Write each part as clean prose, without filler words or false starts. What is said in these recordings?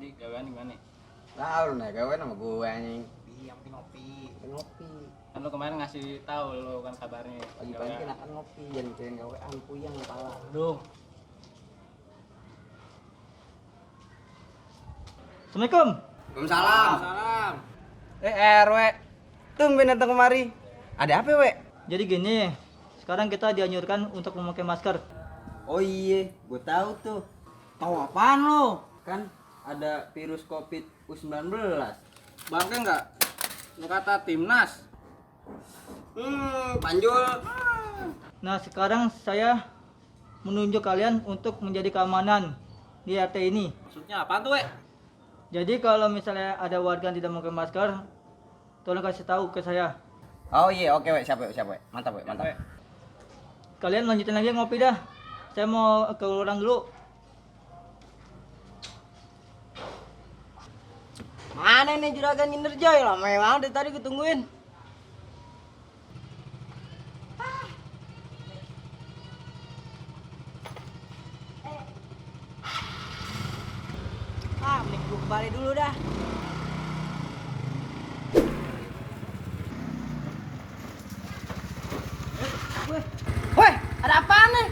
Jadi gawean gimana? Tahu lu nih gawean sama gue anjing. Yang penting ngopi. Ngopi. Kan lu kemarin ngasih tahu lu kan kabarnya. Pagi-pagi kan akan ngopi, jangan mikirin gawean puyeng kepala. Aduh. Assalamualaikum. Waalaikumsalam. Salam. RW. Tumben datang kemari. Ada apa, We? Jadi gini, sekarang kita dianjurkan untuk memakai masker. Oh iya, gue tahu tuh. Tahu apaan lo? Kan ada virus Covid U19. Bangke enggak? Lu kata timnas. Panjul. Nah, sekarang saya menunjuk kalian untuk menjadi keamanan di RT ini. Maksudnya apaan tuh, we? Jadi kalau misalnya ada warga yang tidak memakai masker, tolong kasih tahu ke saya. Oh iya, oke, We. Siap, We. Mantap, We. Mantap. Kalian lanjutin lagi ngopi dah. Saya mau ke orang dulu. Mana nih juragan Kinerjoy? Lama banget dari tadi ketungguin. Mending gue kembali dulu dah. Weh, ada apaan nih?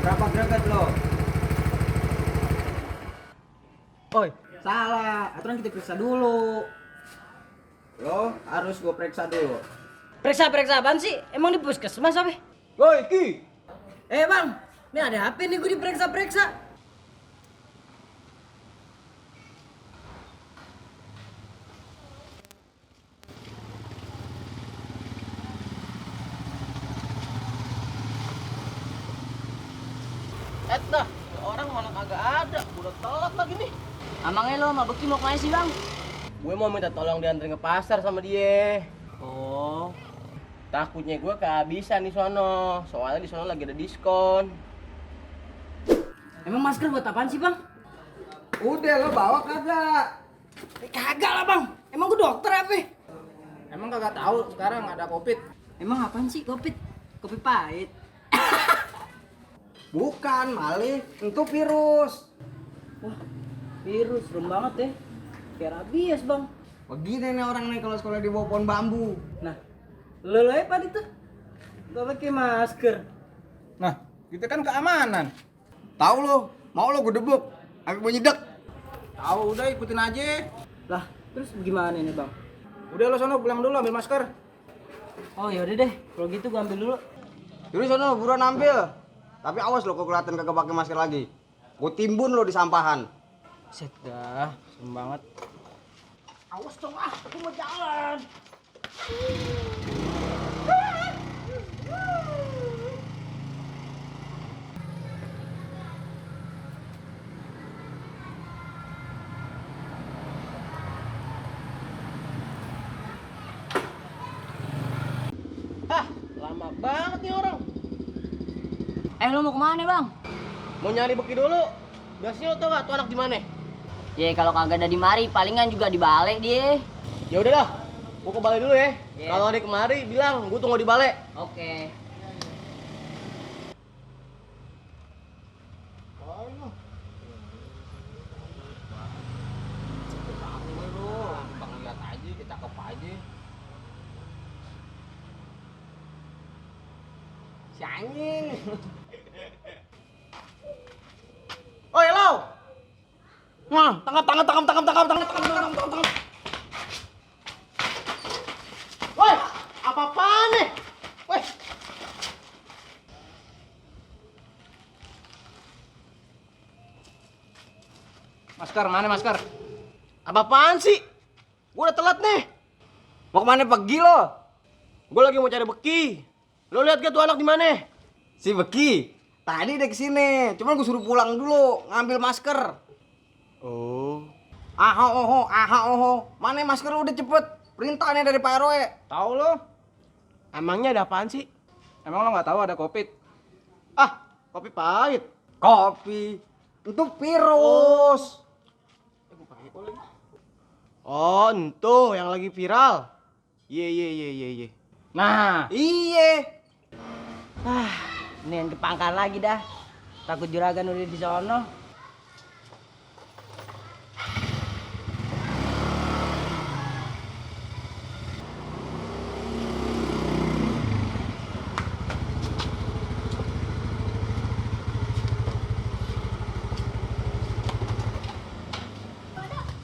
Berapa greget lo? Oi, salah. Aturan kita periksa dulu. Lo harus gue periksa dulu. Periksa apaan sih? Emang di puskesmas apa? Woi, Ki. Bang, ini ada HP nih gue diperiksa-periksa. Dah, orang malah kagak ada. Udah telat lagi nih. Emangnya lo sama Beki mau kemana sih bang? Gue mau minta tolong dianterin ke pasar sama dia. Oh, Takutnya gue kehabisan di sono. Soalnya di sono lagi ada diskon. emang masker buat apaan sih bang? Udah lo bawa kagak? Kagak lah bang, emang gue dokter apa? Emang kagak tahu sekarang ada Covid. Emang apaan sih kopi? Kopi pahit. Bukan, malih. Itu virus. Wah, virus, serem banget deh. Kayak rabies bang. Begini nih orang nih kalau sekolah di bawah pohon bambu. Nah, lo apa itu? Gak pakai masker. Nah, kita kan keamanan. Tahu lo, mau lo gue debuk. Aku mau nyedak. Tahu udah ikutin aja. Lah, terus gimana nih bang? Udah lo sono pulang dulu ambil masker. Oh yaudah deh, kalau gitu gue ambil dulu. Jadi sono buruan ambil. Tapi awas lo kalau kelihatan kagak pakai masker lagi. Gue timbun lo di sampahan. Set dah, serem banget. Awas dong aku mau jalan. Lama banget nih orang. Lo mau kemana bang? Mau nyari Beki dulu. Biasanya lo tau gak tuh anak di mana? Ya kalau kagak ada di mari, palingan juga di balik dia. Ya udah dah. Gua ke balai dulu ya. Iya. Kalau ada kemari bilang gua tunggu di balai. Oke. Bang lihat aja, kita cakep aja. Si anjing. Oi, lo. Nah, tangkap. Woi, apa-apaan nih? Woi. Masker, mana masker? Apa-apaan sih? Gua udah telat nih. Mau kemana pergi lo? Gua lagi mau cari Beki. Lo lihat gak tuh anak di mana? Si Beki. Tadi dia kesini. Cuman gue suruh pulang dulu ngambil masker. Oh. Mana masker lu udah cepet? Perintahnya dari Pak RW. Tahu lo? Emangnya ada apaan sih? Emang lo nggak tahu ada Covid? Ah, kopi pahit. Kopi. Itu virus. Oh, itu yang lagi viral. Iya. Nah, Iya. Ini yang kepangkal lagi dah. Takut juragan udah di sono.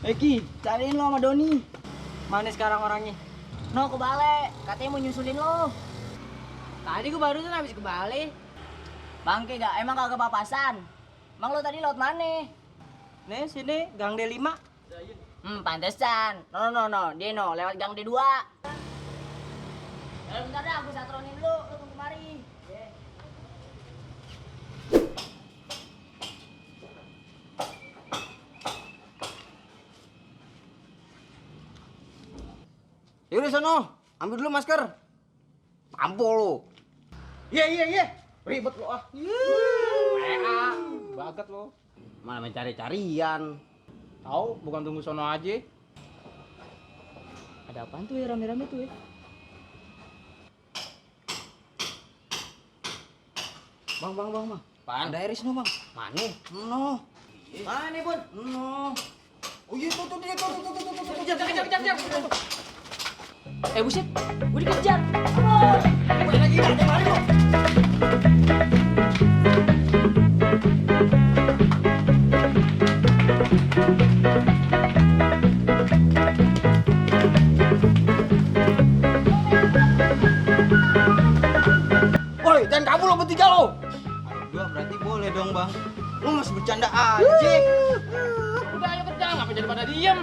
Eki, cariin lo sama Doni. Mana sekarang orangnya? No, ke Bale. Katanya mau nyusulin lo. Tadi gue barusan habis ke Bale. Bangke gak? Emang kagak papasan? Emang lo tadi lewat mana? Nih sini Gang D5. Pantesan. No. Dia no, lewat Gang D2. Ya bentar dah, gue satronin dulu. Lo tunggu kemari. Yaudah sono, ambil dulu masker. Tampol lo. Iya. Ribet lo ah. Bagat lo. Malah mencari-carian. Tahu, bukan tunggu sono aja. Ada apaan tuh ya rame-rame tuh ya? Bang. Apaan? Ada Iris no bang. Mana? No. Mana Bun? No. Oh iya tuh dia tuh. Kejar. Buset, gue dikejar. Lagi mari lo. Woi, jangan kabur lo bertiga lo. Dua berarti boleh dong bang. Lo masih bercanda aja. Udah ayo kerja, ngapa jadi pada diem?